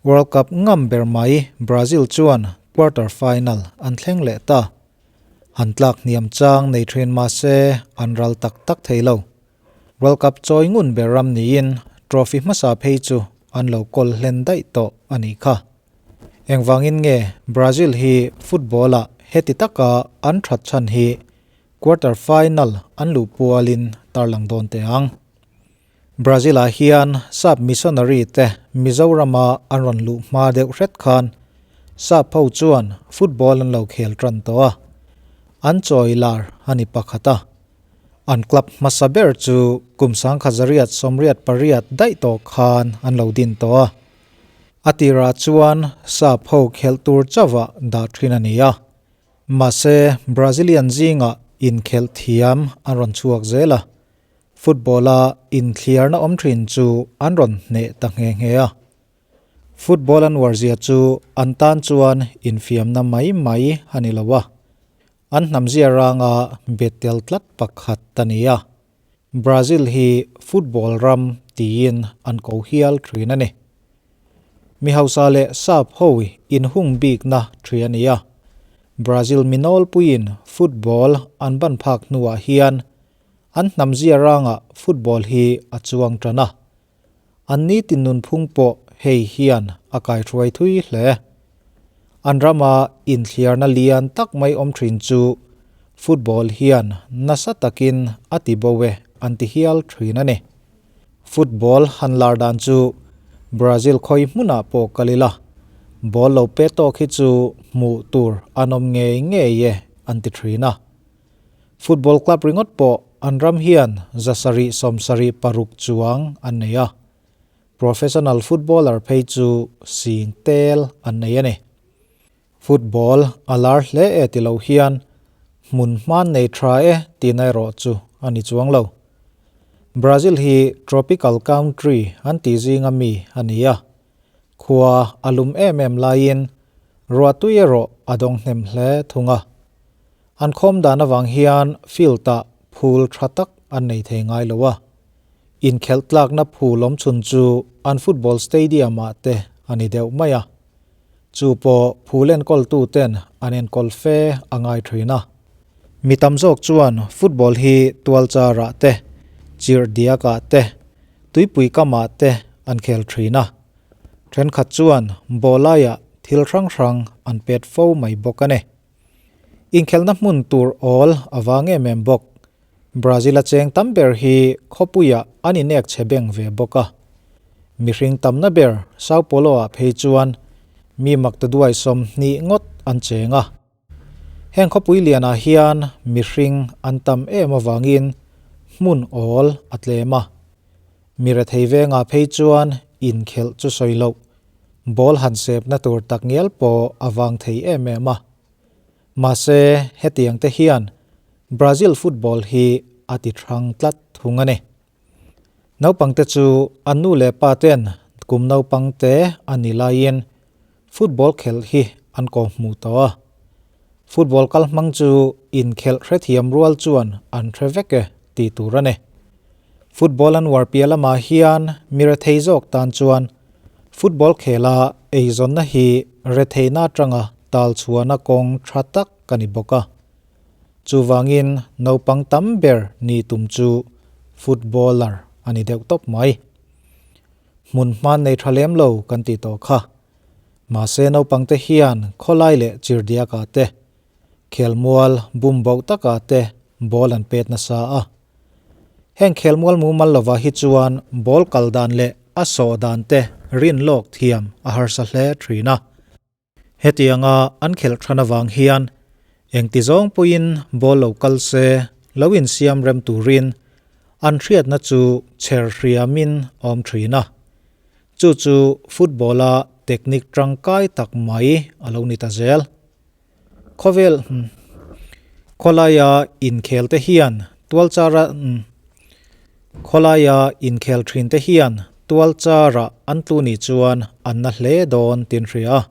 World Cup ngam ber mai Brazil chuan quarter final an thleng leh ta. Han tlak hniam chang nei thin mah se an ral tak tak thei lo. World Cup chawi ngun ber ram niin trophy hmasa phei chu an lo kawl hlen daih tawh a nih kha. Engvangin nge Brazil hi football-ah heti taka an that chhan hi quarter final an luh pualin tarlang dawn teh ang. Brazil-ah hian sap missionary te Mizorama an rawn luh hma deuh hret khan sap ho chuan football an lo khel tan tawh a, an chawi lar a ni pakhat a. An club hmasa ber chu kum 1988 daih tawh khan an lo din tawh a. A tirah chuan sap ho khelh tur chauhah dah thin a ni a. Mahse Brazilian zingah inkhelh thiam an rawn chhuak zel a. Football-a inthliarna awm thin chu an rawn hneh ta nghe nghe a. Football an uarzia chu an tan chuan infiamna mai mai a ni lo a, an hnamzia ranga bet tel tlat pakhat a ni a. Brazil hi football ram tiin an ko hial thin a ni. Mi hausa leh sap ho inhung bikna thi a ni a. Brazil mi nawlpuiin football an ban phak hnuah hian An hnam zia rangah football hi a chuang tan a, an nitin nunphung pawh hei hian a kaihruai thui hle. An rama inthliarna lian tak mai awm thin chu football hian nasa takin a ti bo e an ti hial thin a ni. Football han lar dan chu Brazil khawi hmunah pawh kal ila, ball lo pe tawk hi chu hmuh tur an awm ngei ngei e an ti thin a. Football club ringawt pawh an ram hian 776 chuang an nei a, professional footballer phei chu sing tel an nei a ni. Football a lar hle e ti lo hian hmun hman nei tha e tihna erawh chu a ni chuang lo. Brazil hi tropical country an tih zinga mi a ni a, khua a lum em em laiin ruahtui erawh a dawng hnem hle thung a. An khawm dan avang hian field-ah phul tha tak an nei thei ngai lo a, inkhelh tlakna phul awm chhun chu an football stadium-ah te a ni deuh mai a. Chu pawh phul enkawltuten an enkawl fe a ngai thin a. Mi tam zawk chuan football hi tualcharah te, chirh diakah te, tuipui kamah te an khel thin a. Thenkhat chuan ball aiah thil hrang hrang an pet fo mai bawk a ni. Inkhelhna hmun tur awl a vang em em bawk. Brazil a cheng tam ber hi khawpuiah an inek chhe beng ve bawk a. Mihring tamna ber Sao Paulo-ah phei chuan mi maktaduai 20 ngawt an cheng a. Heng khawpui lianah hian mihring an tam em avangin hmun awl a tlem a. Mi rethei vengah phei chuan inkhelh chu sawi loh. Ball han sepna tur tak ngial pawh a vang thei em em a. Mahse, hetiang te hian Brazil football hi a ti hrang tlat thung a ni. Naupangte chu an nu leh pa ten kum naupangte a ni laiin football khelh hi an ko hmuh tawh a. Football kal hmang chu inkhelh hrethiam rual chuan an hre vek e tih tur a ni. Football an uar piah lamah hian mi rethei zawk tan chuan football khela eizawnna hi retheihna atanga tal chhuahna kawng tha tak a ni bawk a. Chuvangin naupang tam ber ni tum chu footballer a ni deuh tawp mai. Hmun hman nei tha lem lo kan tih tawh kha. Mahse naupangte hian khawlai leh chirdiakah te, khelmual bum boh takah te ball an pet nasa a. Heng khelmual mumal lovah hi chuan ball kal dan leh a sawh dan te rin lawk thiam a harsa hle thin a. Hetianga an khelh than avang hian engti zawng pawhin ball lo kal se lo insiam rem turin an hriatna chu chher hriamin a awm thin a. Chu chu football-a technique tangkai tak mai a lo ni ta zel. Khawvel khawlaia inkhel te hian tualchara khawlaia inkhel thin te hian tualchara an tlu nih chuan an na hle dawn tin hria a.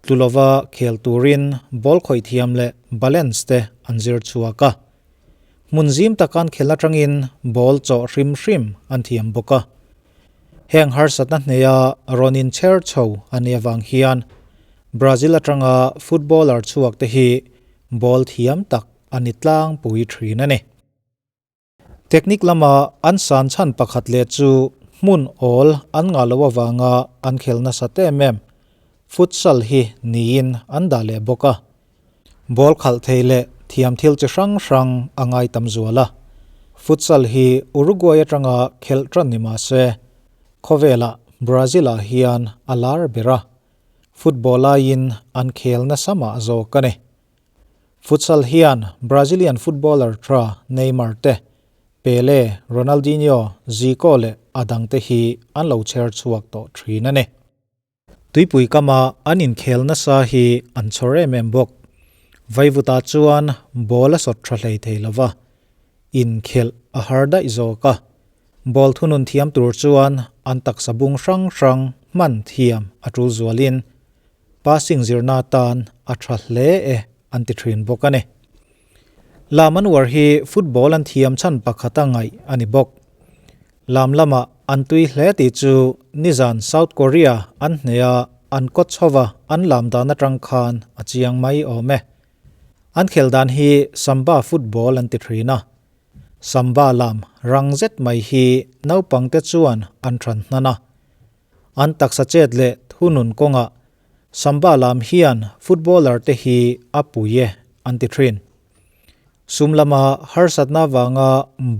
Tlu lova khel turin ball khawih thiam leh balance te an zir chhuak a. Hmun zim taka an khel atangin ball chawh hrim hrim an thiam bawk a. Heng harsatna hneia rawn inchher chho a nih avang hian Brazil atanga footballer chhuak te hi ball thiam tak a ni tlangpui thin a ni. Technique lama an san chhan pakhat leh chu hmun awl an ngah loh avanga an khel nasa em em futsal hi niin an dah leh bawk a. Ball khalh thei leh thiam thil chi hrang hrang a ngai tam zual a. Futsal hi Uruguay atanga khelh tan ni mah se, khawvelah Brazil-ah hian a lar ber a, football aiin an khel nasa mah zawk a ni. Futsal hian Brazilian footballer tha Neymar te, Pele, Ronaldinho, Zico leh a dangte hi an lo chher chhuak tawh thin a ni. Tuipui kama an inkhel nasa hi an chhawr em em bawk. Vaivutah chuan ball a sawt tha hlei thei lo va, inkhelh a har daih zawk a. Ball thunun thiam tur chuan an taksa bung hrang hrang hman thiam a tul zualin Passing zirna atan a tha hle e an ti thin bawk a ni. Lam an uar hi football an thiam chhan pakhat a ngaih a ni bawk. Lam lamah an tui hle tih chu nizan South Korea an hneha an kawt chhova an lam dan atang khan a chiang mai awm e. An khel dan hi Samba football an ti thin a. Samba lam rang zet mai hi naupangte chuan an than hnan a. An taksa chet leh thunun kawngah Samba lam hian footballer te hi a pui e an ti thin. Sum lama harsatna vanga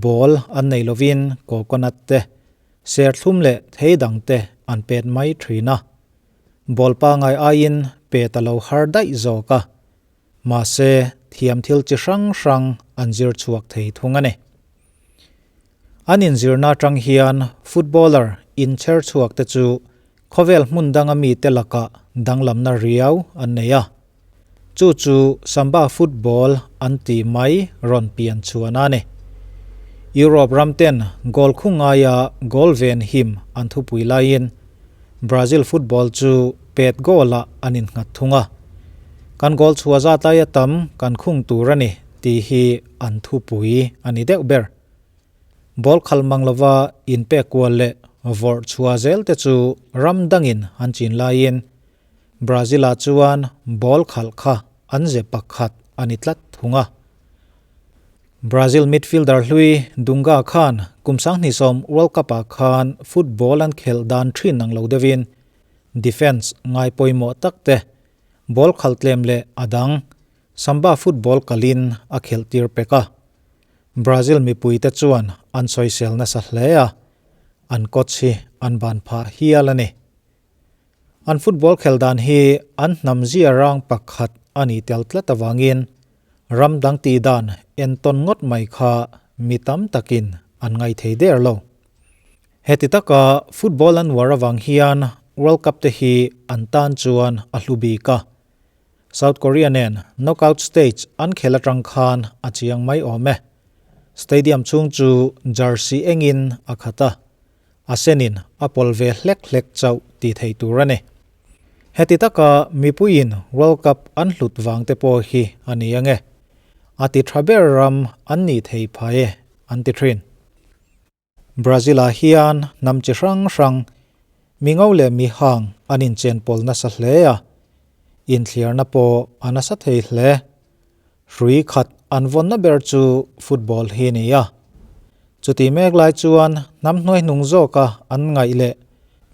ball an nei lovin coconut te, serthlum leh thei dang te an pet mai thin a. Ball pangai aiin pet a lo har daih zawk a. Mahse, thiam thil chi hrang hrang an zir chhuak thei thung a ni. An inzirna atang hian footballer inchher chhuak te chu khawvel hmun danga mite lakah danglamna riau an nei a. Chu chu Samba football an tih mai rawn pian chhuan a ni. Europe ram ten goal khung ngaia goal ven him an thupui laiin Brazil football chu pet goal-ah an innghat thung a. Kan goal chhuah zat aia tam kan khung tur a ni tih hi an thupui a ni deuh ber. Ball khalh mang lova inpek kual leh vawrh chhuah zel te chu ram dangin an chin laiin Brazil-ah chuan ball khalh kha an ze pakhat a ni tlat thung a. Brazil midfielder hlui Dunga khan kum 2010 World Cup-ah khan football an khelh dan thin ang lo deuhin defence ngai pawimawh tak te, ball khalh tlem leh a dang, Samba football kalin a khelh tir pek a. Brazil mipuite chuan an sawisel nasa hle a, an coach hi an ban phah hial a ni. An football khel dan hi an hnam zia rang pakhat a nih tel tlat avangin ram dang tih dan entawn ngawt mai kha mi tam takin an ngaithei der lo. Heti taka football an uar avang hian World Cup te hi an tan chuan a hlu bik a. South Korea nen knockout stage an khel atang khan a chiang mai awm e. Stadium chhung chu jersey engin a khat a, a senin a pawl ve hlek hlek chauh tih theih tur a ni. Heti taka mipuiin World Cup an hlut vang te pawh hi a ni ange. A ti tha ber ram an nih thei phai e an ti thin. Brazil-ah hian hnam chi hrang hrang, mi ngo leh mi hang an inchen pawl nasa hle a, inthliarna pawh a nasa thei hle. Hrui khat an vawnna ber chu football hi a ni a. Chutih mek lai chuan hnam hnuaihnung zawka an ngaih leh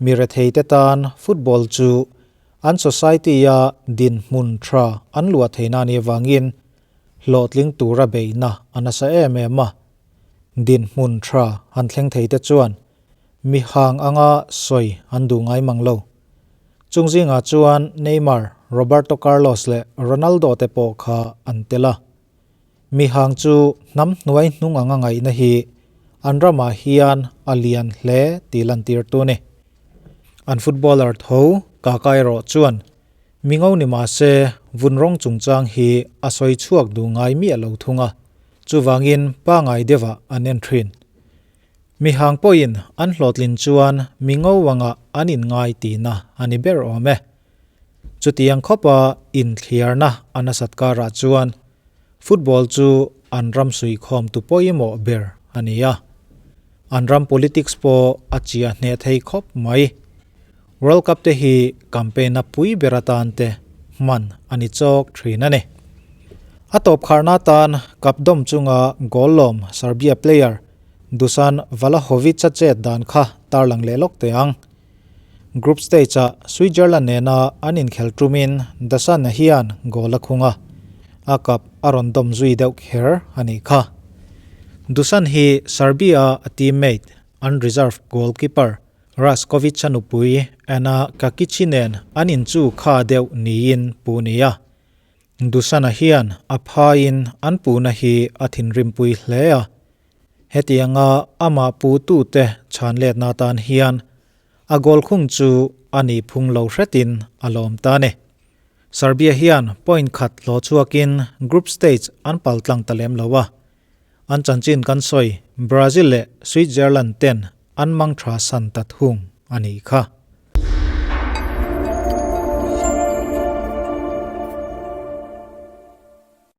mi retheite tan football chu an society-a dinhmun tha an luah theihna a nih avangin hlawhtling tura beihna a nasa em em a. Dinhmun tha han thleng thei te chuan mi hang anga sawi an duh ngai mang lo. Chung zingah chuan Neymar, Roberto Carlos leh Ronaldo te pawh kha an tel a. Mi hang chu hnam hnuai hnung anga ngaihna hi an ramah hian a lian hle tih lantirtu a ni. An footballer tho Kaka erawh chuan Mi ngo ni mah se, vun rawng chungchang hi a sawi chhuak duh ngai miah lo thung a, chuvangin pangai deuhah an en thin. Mi hang pawhin an hlawhtlin chuan mi ngo angah an inngai tihna a ni ber awm e. Chutiang khawpa inthliarna a nasat karah chuan football chu an ram suihkhawm tu pawimawh ber a ni a. An ram politics pawh a chia hneh thei khawp mai. World Cup te hi campaign a pui ber atan te hman a ni chawk thin a ni. A tawp kharna atan cup dawm chunga goal lawm Serbia player Dusan Vlahovic a chet dan kha tarlang leh lawk teh ang. Group stage-ah Switzerland nena an inkhel tumin Dusan-a hian goal a khung a, a cup a rawn dawm zui deuh kher a nih kha. Dusan hi Serbia-a a teammate, an reserve goalkeeper Raskovic-a nupui Anna Kakichi nen an inchu kha deuh niin pu nia. Dusan-a hian a phaiin an puhna hi a thinrimpui hle a. Hetianga amah putute chhan letna atan hian a goal khung chu a nih phung lo hretin a lawm ta a ni. Serbia hian point khat hlawh chhuakin group stage an pal tlang ta lem lo a. An chanchin kan sawi Brazil leh Switzerland ten an mang tha san ta thung a nih kha.